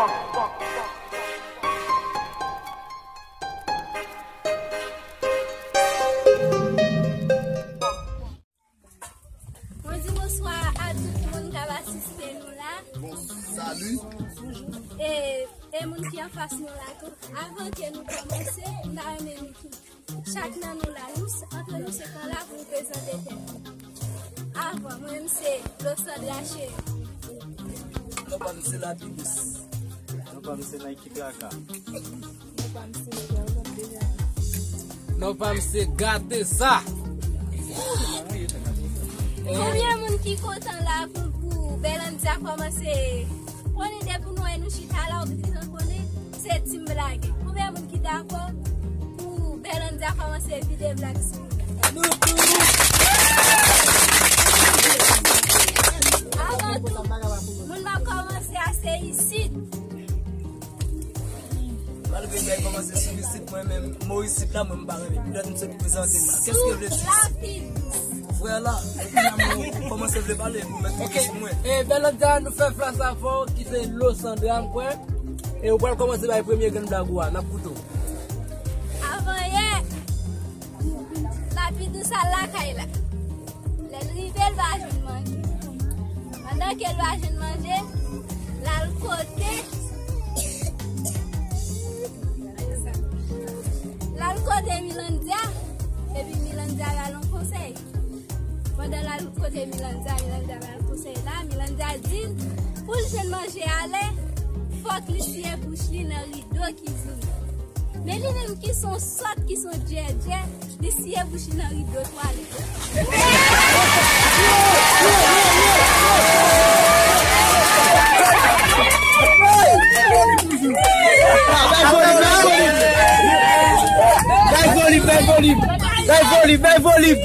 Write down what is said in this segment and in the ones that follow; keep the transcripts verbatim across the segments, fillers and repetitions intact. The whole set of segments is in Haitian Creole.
Mwen di bonswa a tout moun k ap asiste nou la. Bon, salut. E, e moun ki anfas nou la tou. Avan ke nou kòmanse, m ta renmen nou tout, chak nan nou la, nou, antre nou se tan la pou nou prezante tèt nou. Avan, mwen menm se Losandra Chérie. Non pa m se Lapidous. Non pa m se Nike Traka. Non pa m se Gate Sa. Konbyen moun ki kontan la pou, pou Bèlandya kòmanse? Konnen depi nou wè nou chita la, ou bezwen konnen se Team Blagè. Konbyen moun ki dakò pou Bèlandya kòmanse vide blag sou nou? Avan tou, moun m ap kòmanse a se isit. Malgre bagay kòmanse sou isit, mwen menm, mo isit la, mwen m pa renmen. Poutèt m sot prezante m la. Kès ki vle di isit? Frè la, epi la mwen kòmanse vle pale, pou mèt Ok. Sou mwen. E Bèlandya, nou fè flas avè w, ki se Losandra, m kwè. E ou pral kòmanse bay premye grenn blag ou a, n ap koute w. Avan yè, Lapidous al lakay la. Lè l rive, l pa jwenn manje. Pandan ke l pa jwenn manje, l al kote, l al kote Milandya, epi Milandya ba l yon konsèy. Pandan l al kote Milandya, Milandya ba l konsèy la, Milandya di l, pou l jwenn manje ale, fòk li siye bouch li nan rido kizin. Men li menm ki se yon sòt, ki se yon djèdjè, li siye bouch li nan rido twalèt. Bay volim, bay volim. Bay volim, bay volim.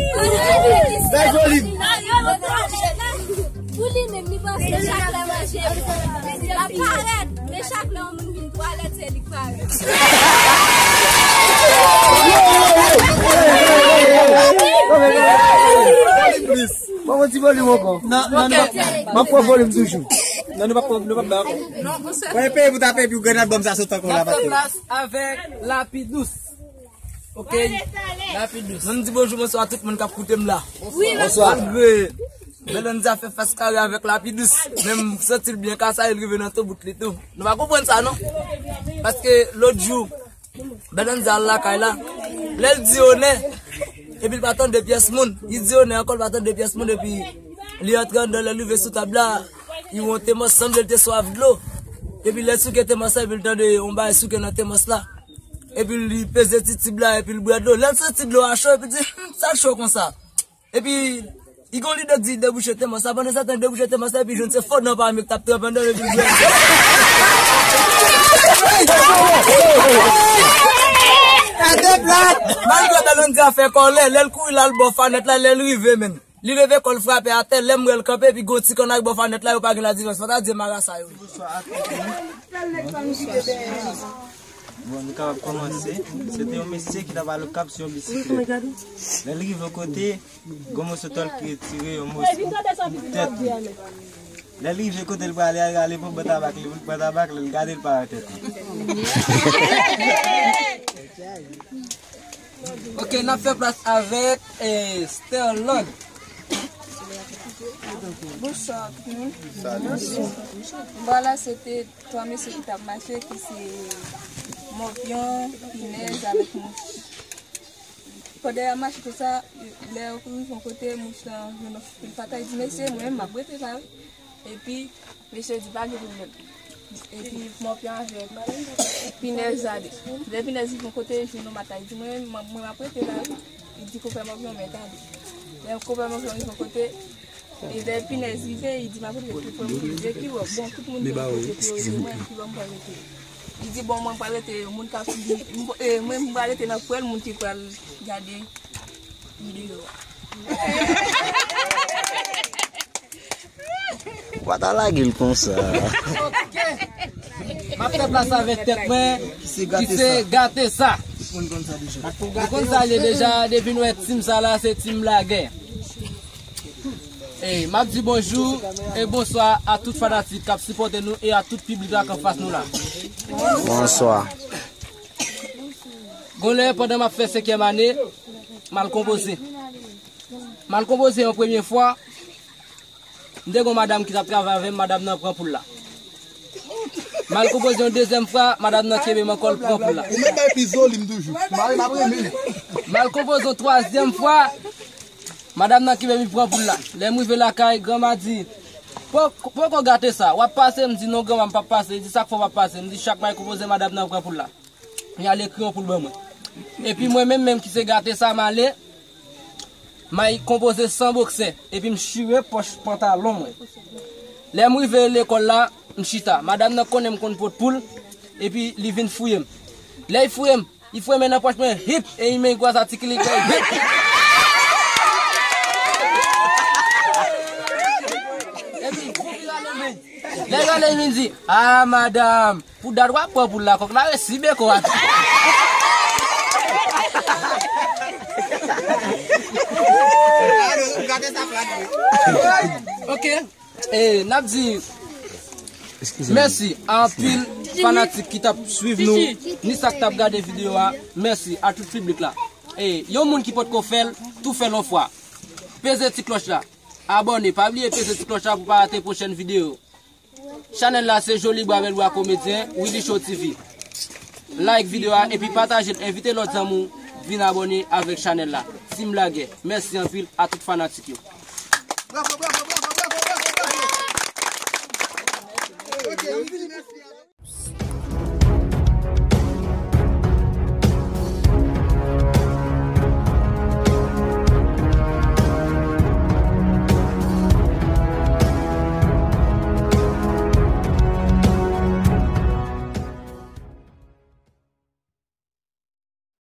Bay volim. Pou li menm, li panse chak lè manje, l ap parèt. Men chak lè yon moun vin twalèt, se li k parèt. Plis. Mwen, mwen ti volim ankò. Non, non, non. M ap pran volim toujou. Non, nou p ap, nou p ap bay ankò. Mwen peye pou tape, epi grenn albòm sa sot ankò la, pase. N ap fè plas avèk Lapidous. Ok. Lapidous. Mwen di bonjou, bonswa a tout moun k ap koute m la. Wi, bonswa. Malgre Bèlandya fè fas kare avèk Lapidous, men m santi l byen ka sa, e l rive nan to bout li tou. Nou pa konprann sa, non? Paske lòt jou, Bèlandya al lakay la. Lè l di onè, epi l pa tande pyès moun. Li di onè ankò, l pa tande pyès moun, epi li antre anndan, lè l rive sou tab la, li wè yon temòs, sanble l te swaf dlo. Epi lè l souke temòs la, epi l tande yon bagay souke nan temòs la. Epi li peze ti tib la, epi l bwè dlo. Lè l santi dlo a cho, epi l di, "Hmm, sa cho konsa?" Epi, li gon lide di debouche temòs la, pandan se tan debouche temòs la, epi jwenn se fò nan pami k t ap tranpe anndan, epi l jwenn. Malgre Bèlandya fè kòlè, lè l kouri l al bò fanèt la, lè l rive, menn. Li leve kò l frape atè, lè m wè l kanpe, epi gon ti kònn ak bò fanèt la, yo pa gen ladifrans. Fò ta di marasa yo. Bon, nou kapab kòmanse. Se te yon mesye ki t ap al Okap sou yon bisiklèt. Lè l rive yon kote, gon moso tòl ki retire yon moso tèt li. Lè l rive kote l prale a, li rale pou l pran tabak li, pou l pran tabak, lè l gade l pa wè tèt li. Ok, n ap fè plas avèk, eh, Sterlande. Bonswa tout moun. Vwala, se te twa mesye ki t ap mache, ki se Mòpyon, Pinèz avèk Mouch. Pandan y ap mache konsa, lè yo rive yon kote, Mouch lan jwenn yon pil patay, di, "Mesye, mwen menm, m ap rete la, wi." Epi, mesye di, "Pa gen pwoblèm." Epi, Mòpyon avèk Pinèz ale. Lè Pinèz rive yon kote, jwenn yon matay, di, "Mwen menm, m ap rete la, wi." Li di, "Konpè Mòpyon, mèt ale." Lè konpè Mòpyon rive yon kote, E lè Pinèz rive, li di, "M ap rete pou mwen, mwen, ki wè, bon, tout moun gen kote pou yo rete, mwen, ki wè, m pral rete." Li di, "Bon, mwen, m pral rete, moun k ap, m, e, mwen, m pral rete nan pwèl, moun ki pral gade videyo a." Ou pa ta lage l konsa. Ok. M ap fè plas avèk tèt mwen, ki se Gate Sa. Ou konn sa l ye deja, depi nou wè team sa la, se team Blagè. Hey, m ap di bonjou e bonswa a tout fanatik k ap sipòte nou e a tout piblik la k anfas nou la. Bonswa. Gon lè, pandan m ap fè senkyèm ane, m al konpoze. M al konpoze yon premye fwa, m te gon madanm ki t ap travay avè m, madanm nan pran poul la. M al konpoze yon dezyèm fwa, madanm nan kenbe m ankò, l pran poul la. Ou mèt bay plis volume toujou. M al konpoze yon twazyèm fwa, madanm nan kenbe m, li pran poul la. Lè m rive lakay, granma di, "Poko, poko gate sa, w ap pase?" M di, "Non, granma, m p ap pase." Li di, "Sa k fè w p ap pase?" M di, "Chak m al konpoze, madanm nan pran poul la." Li al ekri yon poul ban mwen. Epi mwen menm, menm ki se gate sa, m ale, m al konpoze san boksè. Epi m chire pòch pantalon mwen. Lè m rive lekòl la, m chita. Madanm nan konnen m konn pot poul, epi li vin fouye m. Lè li fouye m, li fouye men nan pòch mwen, hip, e li men gwa sa ti kilik la, hip. Epi, pou li rale men. Lè l rale, li vin di, "Ah, madanm, pou dat w ap pran poul la, kòk la resi beko a tou." Ok. E, n ap di mèsi a anpil fanatik ki t ap swiv nou, ni sa k t ap gade videyo a. Mèsi a tout piblik la. E, yon moun ki potko fè l, tou fè l yon fwa. Peze ti klòch la. Abòne, pa bliye peze ti klòch la pou pa rate pwochèn videyo. Chanèl la se Joli Bwa Bèl Bwa Komedyen, Willy Show T V. Like videyo a epi pataje l, envite lòt zanmi w vin abòne avèk chanèl la. Team Lagè, mèsi anpil a tout fanatik yo. Bravo, bravo, bravo, bravo, bravo, bravo. Ok, Willy, mèsi.